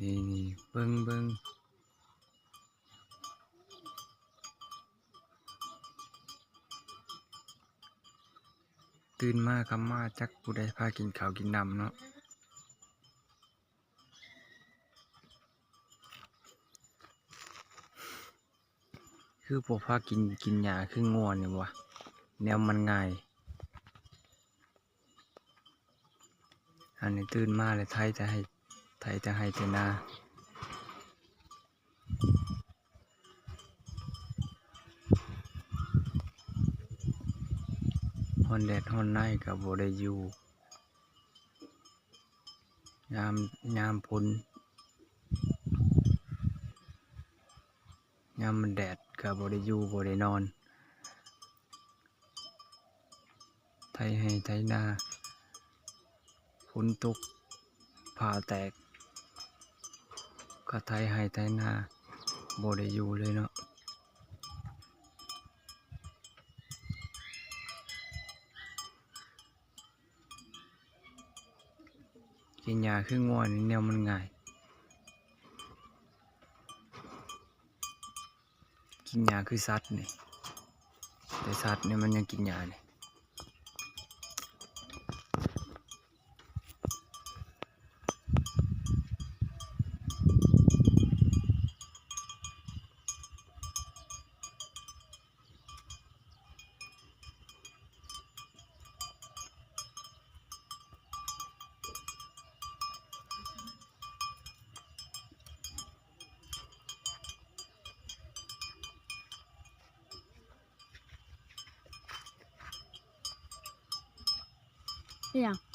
ນີ້ໆ ເບິ່ງ ເບິ່ງ ຕື່ນມາຄ່ຳມາ ຈັກຜູ້ໃດພາກິນເຂົ້າກິນນ້ຳເນາະ. ຄືບໍ່ພາກິນ ກິນຫຍ້າຄືງົວນີ້ຫວາ ແນວມັນງ່າຍ. ອັນນີ້ຕື່ນມາແລ້ວ ໄຖແຕ່ໄຮ່ ໄຖແຕ່ໄຮ່ແຕ່ນາ ຮ້ອນແດດຮ້ອນໄນກໍບໍ່ໄດ້ຢູ່. ຍາມ ຍາມຝົນ ຍາມມັນແດດກໍບໍ່ໄດ້ຢູ່ບໍ່ໄດ້ນອນ ໄຖໄຮ່ໄຖນາ ຝົນຕົກຟ້າແຕກ ກໍໄຖໄຮ່ໄຖນາ ບໍ່ໄດ້ຢູ່ເລີຍເນາະ. ກິນຫຍ້າຄືງົວນີ້ແນວມັນງ່າຍ ກິນຫຍ້າຄືສັດນີ້ ແຕ່ສັດນີ້ມັນຍັງກິນຫຍ້ານີ້. ອີ່ຫຍັງ?